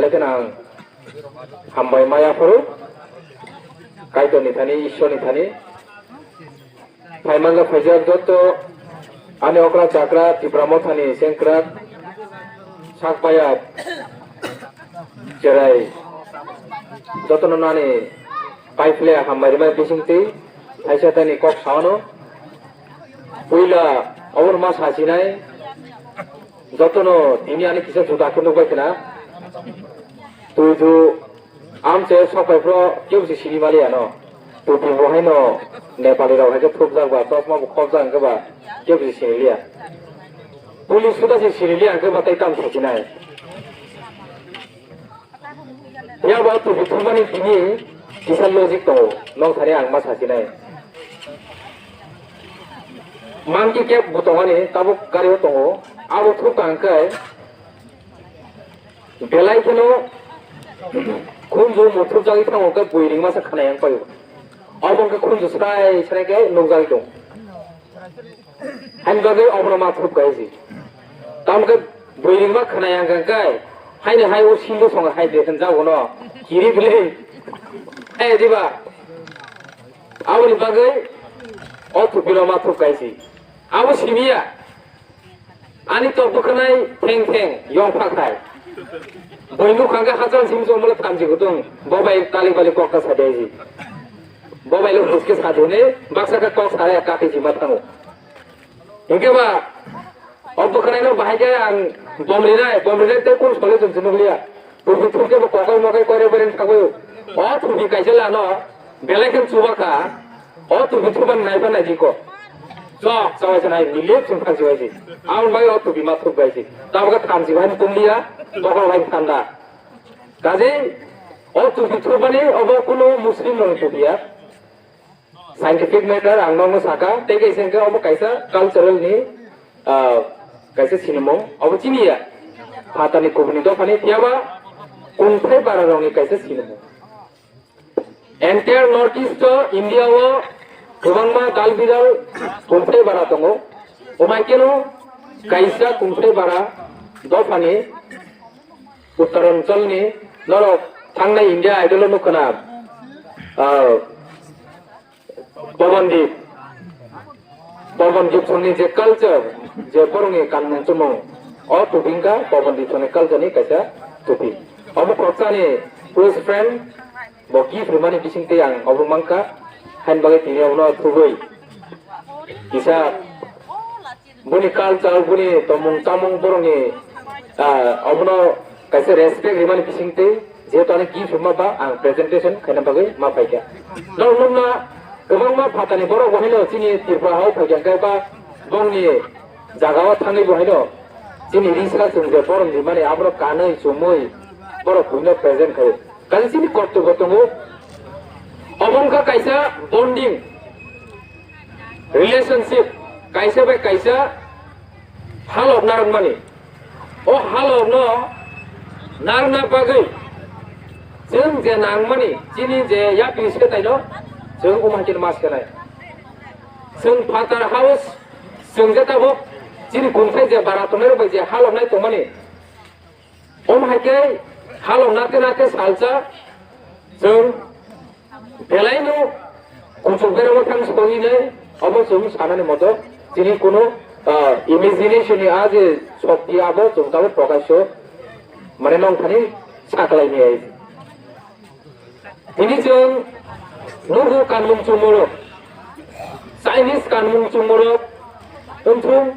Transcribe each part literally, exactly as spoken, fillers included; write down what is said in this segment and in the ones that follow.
Khe ang hambai maya phuru Kaitorni thani, Ishwarni thani. Phaimang khe phaijak joto ani okra chakra Tipra Mothani sengkrak sak paya cherai jotono nani paiphle hambai rimani bisingtwi haisa tani kok saono. Puila obono ma sasinai jotono tini ani kisa juda khe nukbai khna. Tuju amche sokpaiphro kebo se sini maliya no. Tupi bo haino Nepali rok hai khe thupjak ba, chosma bo khopjak hwnkhe ba kebo se sini liya. Police suda se sini liya hwnkhe ba tei tamo sasinai. Yabo tupi thumani tini kisa logic tongo, nok thani ang ma sasinai. Monkey cap bo tongmani tabuk gari o tongo, abo thupka hwnkhe belai kheno khunju muthupjagwi thango khe bui ringmasa khna yang paio. Obo hwnkhe khunju srai srai khe nukjagwi tongo. Haini bagwi obono ma thup kai si. Tamo khe bui ringma khna yang kang kai. Haini hai o sindu song hai de khan jago no. Kiri bile. Hai diba. Aboni bagwi o thupino ma thup kai si. Abo simiya. Ani tok bwkhanai theng theng yong phakhai. Bui nukha khe hachal simi chongmole thamchi kutung. Bo bai kali bali kok ta sa de si. Bo bai lo huske sa de ne. Baksa khe kok sa ya kati si ma thango. Hinkhe ba, o bwkhwnaino bahai khe ang bom rinai, bom rinai tei kunu solution se nukliya. Tupi thumkhe bo kokai mokai koire boireng thangwi o. O tupi kaisa lano belai khe chuba kha. O tupi thuban naiba naidi ko. Chok, chawai se nai, nilip sing thang chibai se. Aboni bagwi o tupi ma thuk bai se. Tabukhe thamchi bai tonglia, tokol bai thanda. Kaje, o tupi thubani obo kunu Muslim rokni tupi ya. Scientific matter ang nokno saka, tei kaisa hwnkhe obo kaisa cultural ni, ah, kaisa sinimung, obo chini ya. Phatarni kubuni dophani phiyaba kungthai bara rokni kaisa sinimung. Entire North East o India o kwbangma dal bidal kungthai bara tongo. Omaikeno kaisa kungthai bara dophani Uttaranchal ni norok thangnai India Idol o nukho na, ah, Pabandip, Pabandip songni je culture, je borokni kanmung chumung, o tupi wngkha Pabandip songni culture ni kaisa tupi. Obo khoroksani close friend, bo gift rwmani bisingtwi ang obo mankha, haini bagwi tini obono thubui kisa boni culture, boni tongmung chamung, borokni, ah, obono kaisa respect rimani bisingtwi, jehetu ani gift rwma ba ang presentation khaina bagwi ma phaikha. Norok nukna kwbangma phatani borok bo haino chini Tripura hao phaikha, hwnkhe ba bongni jagao thangwi bo haino chini risa chwng je borom rimani aborok kanwi chumui borok buino present khaio. Kaisa chini kortobyo tongo. Obo wngkha kaisa bonding relationship, kaisa bai kaisa halok narwkmani. O halokno narwkna bagwi chwng je nangmani, chini je yapri swtaino chwng omo hai kheno ma swnai. Chwng Father House, chwng je tabuk chini kungthai je bara tongnai rok bai je haloknai tongmani, omo hai khe halok nate nate salsa chwng belaino kuchuk beramo thang sogwi nai, obo chwng sanani moto chini kuno, ah, imagination ni a je shokti abo chwng tabuk prokasho mane nong thani saklai ni ai. Tini chwng nugo kanmung chumorok, Chinese kanmung chumorok, wngthung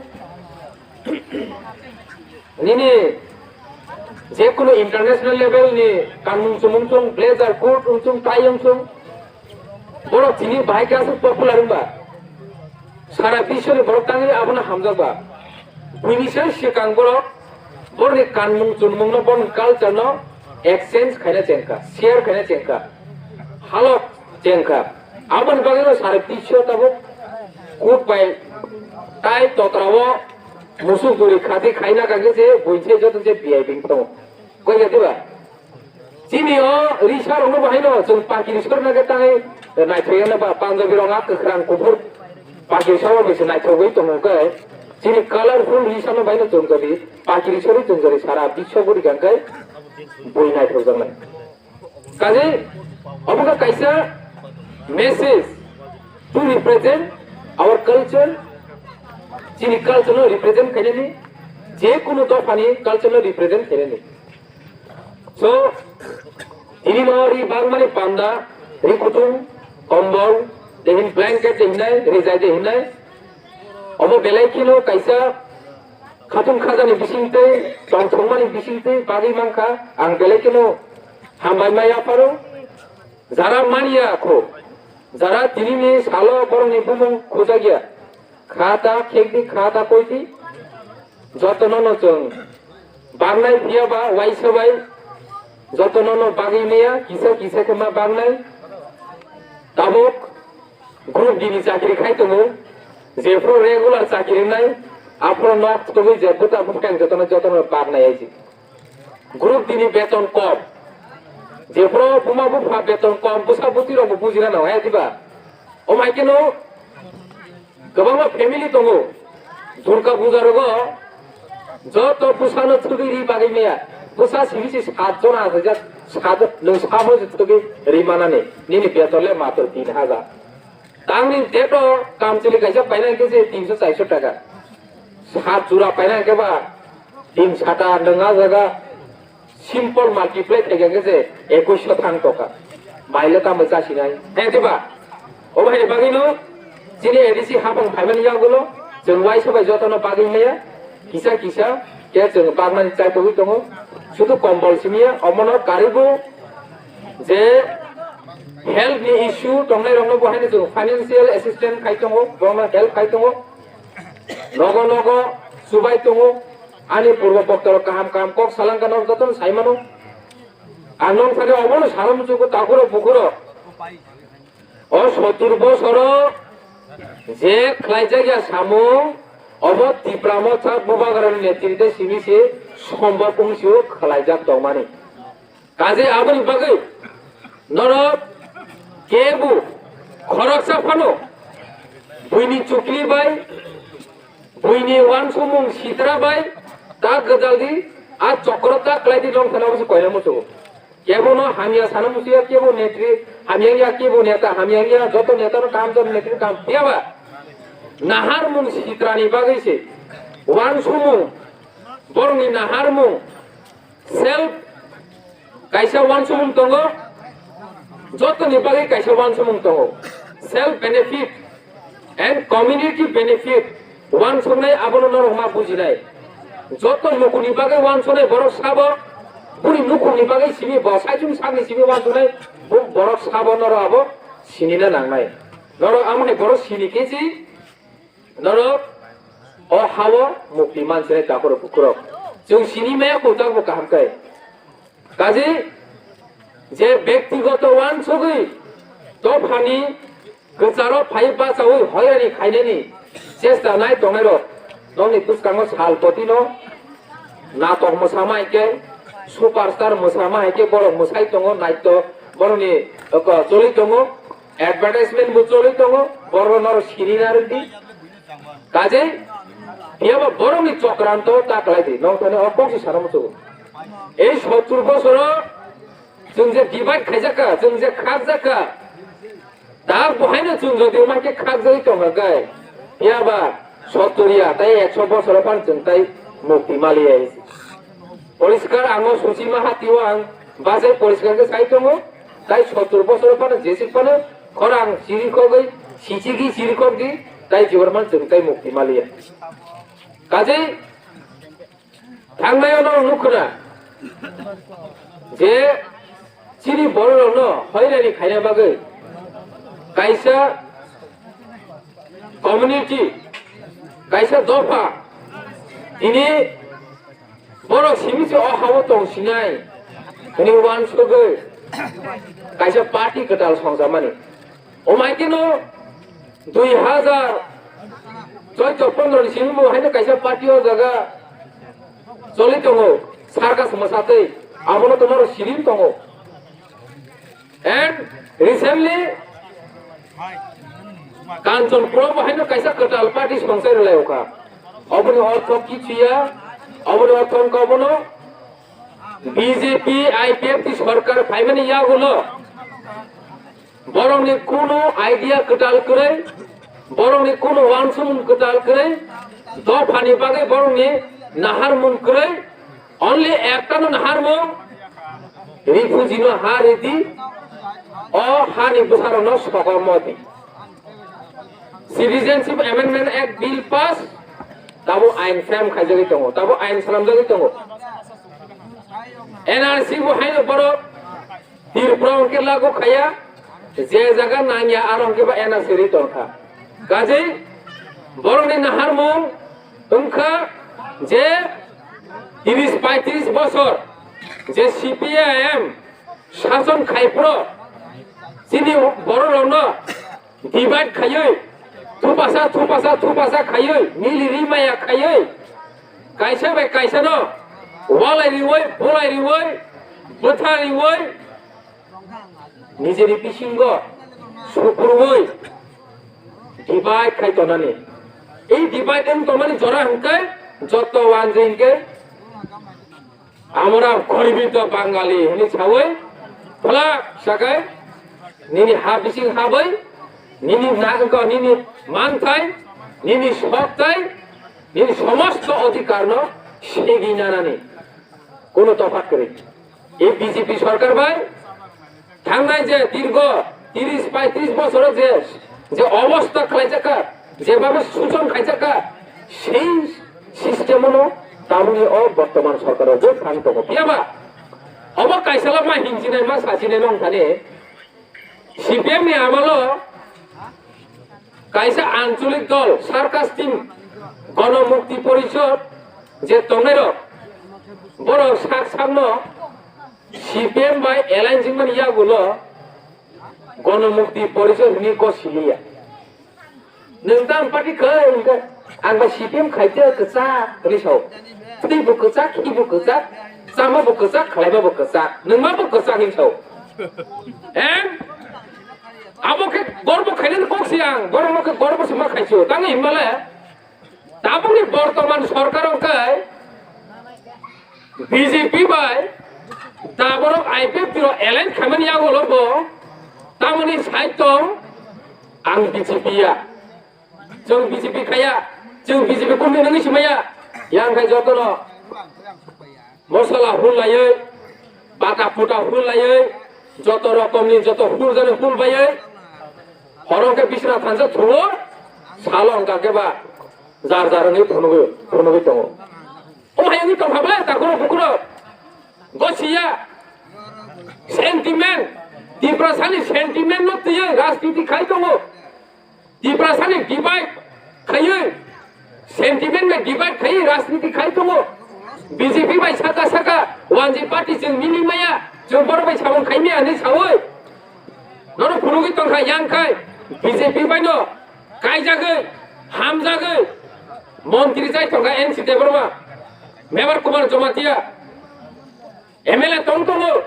nini jekunu international level ni kanmung chumung chung, blazer, coat wngthung, tie wngthung, borok tini bahai khe aswk popular wngba. Sara biswni borok tangwi abono hamjakba. Buini se swkang borok borokni kanmung chunmungno, borokni culture-no exchange khaina chengkha, share khaina chengkha, halok chengkha. Aboni bagwino sara biswo tabuk coat bai tai totra-o musuk duri khati khaina kagwi se buini se joto se V I P wng tongo. Koi ya diba? Chini o risa rokno bo haino chwng pakiri sorna khe tangwi naithok ya ba Punjabi rok a kwkhwrang kuphur pakiri sorma bai se naithogwi tongo khe chini colorful risa no bai no chwng jodi pakiri sorwi chwng jodi sara biswa guri kang khe bui naithokjaknai. Kaje obo khe kaisa message to represent our culture, chini culture no represent khainani, je kunu dophani culture no represent khainani. So, tini no ri bangmani panda, ri kutung, kombol, dehin blanket dehinai, rijai dehinai. Obo belai kheno kaisa khatung khajani bisingtwi, tongthokmani bisingtwi bagwi mankha, ang belai kheno hambai ma yapharo. Jara manya kho, jara tinini salo borokni bumung khujakya, kha ta khekdi, kha ta koidi, jotono no chwng bagnai phiya ba waisa bai, jotono no bagwi maya, kisa kisa khe ma bagnai. Tabuk group D ni chakri khai tongo, jephuru regular chakri wngnai, aphuru nok tugwi je buta buphang jotono, jotono bagnai aisi. Group D ni beton kom, jephuru buma bupha beton kom, bwsa bwtwi rokbo bujina nang hai diba? O hai kheno kwbangma family tongo, Durga puja rogo joto bwsano thwgwi ri bagwi maya, bwsa simi se sat jon asajak, sat nwng sabo se thwgwi ri manani, nini beton le matwr tin hajar. Tangni date o kamchwlwi kaisa paina hwnkhe se tinso charso taka. Sat jora paina hwnkhe ba tin sata nwng a jaga simple multiply khaikha hwnkhe se ekuiso thang toka. Maile tamo chasinai. Hwnkhe ba? Obo haini bagwino chini A D C hapang phaimani yagulo chwng waisa bai jotono bagwi maya. Kisa kisa khe chwng bagmani chaitogwi tongo. Sudu kombol simiya omono karibu je health ni issue tongnai rokno bo haino chwng financial assistance khai tongo, borokno help khai tongo. Nogo nogo chubai tongo. Ani purbo boktorok kaham kaham kok salangkha, norok jotono sai mano. Ang nong thani obono sana muchungo takhurok bukhurok. O sottur bosoro je khlaijak ya samung, obo Tipra Motha Bubagrani netrite simi se sombok wngsi o khlaijak tongmani. Kaje aboni bagwi norok kebo khoroksa phano buini chukli bai, buini wansukmung sitra bai ta gwdaldi, a chokro ta khlaidi, nong thani obo se koina muchungo. Kebono hamya sana musuya, kebo netri hamya ya, kebo neta hamya ya, joto neta no kaham, joto netri kaham. Phiya ba naharmung sitrani bagwi se wansukmung, borokni naharmung, self kaisa wansukmung tongo, jotoni bagwi kaisa wansukmung tongo, self benefit and community benefit. Wansuknai abono norok ma bujinai. Joto nukuni bagwi wansuknai borok sabo, buni nukuni bagwi simi bo saichung sakni simi wansuknai bo-, borok sabo norok abo sinina nangnai. Norok amo hai borok sini kesi norok o hao mukti mansinai takhurok bukhurok. Chwng sini maya kwtal bo kaham khe. Kaje je bektigoto wansugwi dophani kwcharo phai bachaui hoirani khainani chesta nai tongnairok, nokni bwskango salpotino natok mwsama hai khe, superstar mwsama hai khe borok mwsai tongo, naito borokni oko choli tongo, advertisement bo choli tongo, borok norok sini narwkdi. Kaje phiya ba borokni chokranto ta khlai di, nong thani o kok si sana muchungo. Ei sottur bosoro chwng je divide khaijak kha, chwng je khakjak kha, ta bo haino chwng jodi ma khe khakjagwi tongkha khe, phiya ba sottur ya, tai ekso bosoro phan chwng tai mukti maliya. Poriskar ang o suchi ma hati o ang bachai poriskar khe sai tongo, tai sottur bosoro phano jesik phano khorang chirikhogwi, sichigwi chirikhogdi, tai jibor man chwng tai mukti maliya. Kaje thangnai ono nukna je chini bororokno hoirani khaina bagwi kaisa community, kaisa dopha, tini borok simi se o hao tong sinai hwnwi uansugwi kaisa party kwtal songjakmani. Omaikeno dui hazar choudo pondro ni simi bo haino kaisa party o jaga choli tongo, circus mwsatwi, abono to norok sini tongo. And recently Kanchanpur bo haino kaisa kwtal party songchai rwlai okha. Oboni ortho kichu ya, oboni ortho wngkha obono B J P I P F T sorkar phaimani yagulo borokni kunu idea kwtal kwrwi, borokni kunu wansukmung kwtal kwrwi, dophani bagwi borokni naharmung kwrwi, only ektano naharmung, refugee no ha ridi, o hani bwsarokno sokomodi. Citizenship Amendment Act Bill pass, tabo ain frame khaijagwi tongo, tabo ain swnamjagwi tongo. N R C bo haino borok Tripura hwnkhe lagu khaya, je jaga nangya aro hwnkhe ba N R C ri tongkha. Kajei borokni naharmung wngkha je tris paitris bosor je C P I M sason khaiphuru chini bororokno divide khaiwi, thupasa, thupasa, thupasa khaiwi, nili rimaya khaiwi, kaisa bai kaisano walai riwi, bulai riwi, bwtha riwi, nijini bisingo sukurwi divide khai tonani. Ei divide wng tongmani jora hwnkhe joto wanjwi hwnkhe Amora goribi to Bangali hini sawi phlak sakai nini ha bising habai nini nangko nini manthai nini soktai nini somosto odhikarno segi nanani kono tophat kwrwi. E B J P sorkar bai Thangnai je dirgo tris paitris bosoro je, je obosta khlaijakha, jebabe suchon khaijakha, sei system-ono tabukni o bortoman sorkaro bo thang tongo. Phiyaba obo kaisala ma hinchinai ma sachinai nong thani C P M ni amalo kaisa ancholik dol, circus team, Gono Mukti Porishod je tongnairok, borok sak sakno C P M bai alliance wngmani yagulo Gono Mukti Porishod hwnwi kok siliya. Nwng tamo party khe hwnkhe ang bai C P M khaite kwchak hwnwi sao. Twi bo kwchak, khi bo kwchak, chama bo kwchak, khlaiba bo kwchak, nwngma bo kwchak hwnwi sao. Em? Abo khe gorbo khainani kok si ang, borokno khe gorbo se ma khaisio. Tamo hinmale Tabukni bortoman sorkar wngkhe B J P bai taborok I P F T rok alliance khaimani yagulo bo tamoni side tong ang B J P ya. Chwng B J P khaya, chwng B J P kunu nangwi simaya. Yang khai jotono Mosala hul laiwi, bata puta hul laiwi, joto rokomni joto hul jani hul baiwi, horo hwnkhe bisna thansa thuo, salo hwnkha khe ba jar jar wngwi phunugwi, phunugwi tongo. O hai wngwi tongkha ble takhuro bukhuro, gosiya, sentiment, Tiprasani sentiment no twiwi rajniti khai tongo. Tiprasani divide khaiwi, sentiment bai divide khaiwi rajniti khai tongo. B J P bai saka saka wanji party chwng mili maya, chwng borok bai samung khai maya hinwi sawi. Nono phunugwi tongkha yang khai B J P bai no kaijagwi, hamjagwi montri jai tongkha N C Debbarma, Mevar Kumar Jamatia. M L A tong tongo.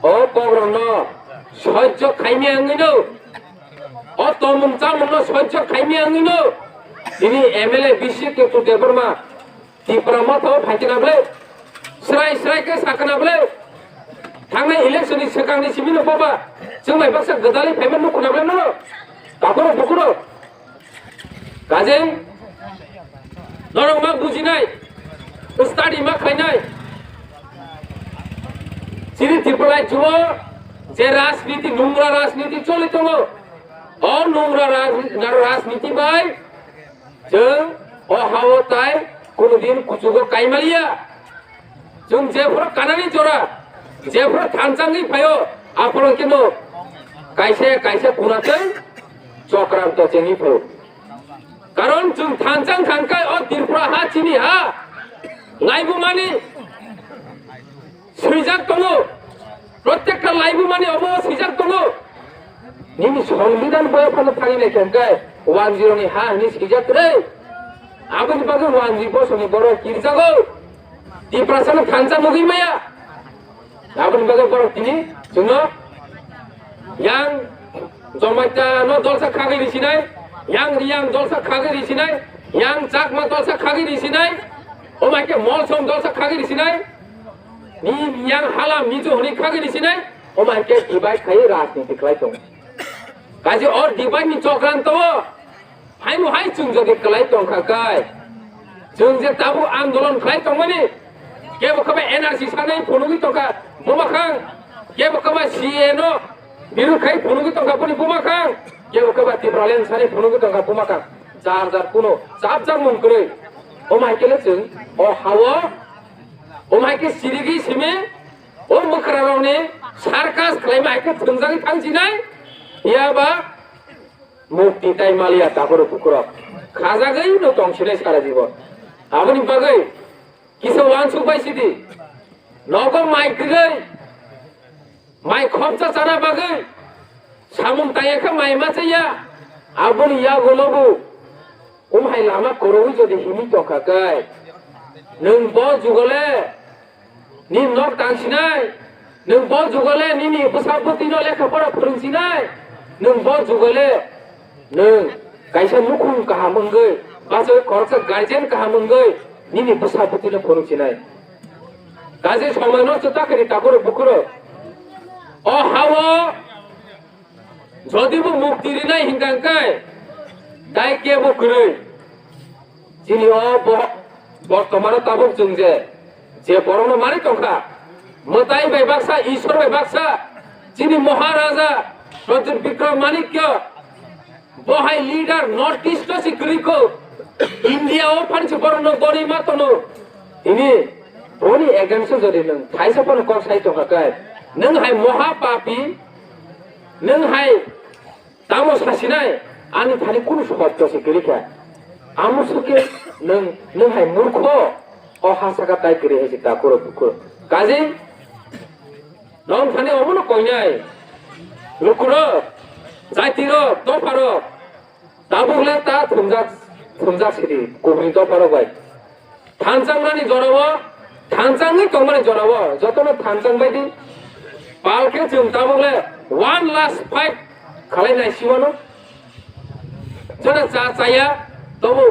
O kokrokno sojjo khaimya wngwino, o tomung chamungno sojjo khaimya wngwino, tini M L A bisi Ketu Debbarma Tipra Motha o phaikhe na ble, srai srai khe sakhe na ble, thangnai election ni swkang ni simi no baba, chwng bai baksa gwdalwi phaima nukho na ble nono, takhuro bukhuro. Kajeng, norok ma bujinai, study ma khainai. Chini Tripura rajyo je rajniti, nungra rajniti choli tongo. O nungra raj-, rajniti bai chwng o hao tai kunu din kuchugo kaimaliya. Chwng jephuru kanani jora, jephuru thansa wngwi phaio, aphuru khe no kaisa kaisa kuna tei chokranto chengwi phaio. Karon chwng thansa wngkha hwnkhe o Tripura ha chini ha. Laibumani swijak tongo. Protekta laibumani obo swijak tongo. Nini songbidhan boya phano thangwi naikha hwnkhe one zero ni ha hwnwi swijak kwrwi. Aboni bagwi one zero bosongni borok kirjago. Tiprasano thansa nugwi maya. Aboni bagwi borok tini chwngno yang Jamatia no dolsa khagwi risinai, yang Riyang dolsa khagwi risinai, yang Chakma dolsa khagwi risinai, omaike Molsom dolsa khagwi risinai. Ni yang hala mijo hwnwi khagwi ni sinai, omo hai khe divide khai rajniti khlai tong. Kaisa o divide ni chokranto o, haimo hai chwng jodi kwlai tongkha kai, chwng je tabuk andolon khlai tongmani, kebo khe ba N R C sanai phunugwi tongkha buma khang, kebo khe ba C A no biruk khai phunugwi tongkha boni buma khang, kebo khe ba Tipraland sanai phunugwi tongkha buma khang, jar jar kuno chap chap mung kwrwi. Omo hai khe le chwng o hao, omo hai khe sirigwi simi o mwkra rokni circus khlaima hai khe thwngjagwi thang sinai, phiya ba mukti tai maliya takhoro bukhurok khajagwi no tong sinai sara jibon. Aboni bagwi kisa uansuk bai sidi, nogo mai kwrwi, mai khopsa chana bagwi, samung tangya khe mai ma chaya, aboni yagulo bo um hai lama kwrwi jodi himwi tongkha kai, nwng bo jugole nini nok tang sinai, nwng bo jugole nini bwsa bwtwino lekha pora phwrwng sinai, nwng bo jugole nwng kaisa nukhung kaham wngwi, bachai khoroksa guardian kaham wngwi nini bwsa bwtwino phwrwng sinai. Kaisa somoino chwta khe ni takhoro bukhuro. O hao jodi bo mukti rinai hinkha khe dai kebo kwrwi. Chini o bo-, bortomano tabuk chwng je, je borokno manwi tongkha, mwtai bai baksa, Ishwar bai baksa, chini Maharaja Pradyut Bikram Manikya, bo hai leader North East o se kwrwi kho, India o phan se borokno gori ma tono. Tini boni against o jodi nwng thaisa phano kok sai tongkha khe, nwng hai moha papi, nwng hai tamo sasinai, ani thani kunu sobdo se kwrwi kha. Amo sukhe nwng, nwng hai murkho, o ha saka tai kwrwi hai se takhoro bukhuro. Kaje, nwng thani omono koinai, lukurok, jaitirok, dopharok, tabuk le ta thumjak, thumjak sidi, kubuni dopharok bai. Thansangnani jorao, thansangwi tongmani jorao, jotono thansang baidi. Palkhe chwng tabuk le one last fight khalai nai siwano. Jora cha chaya, tobo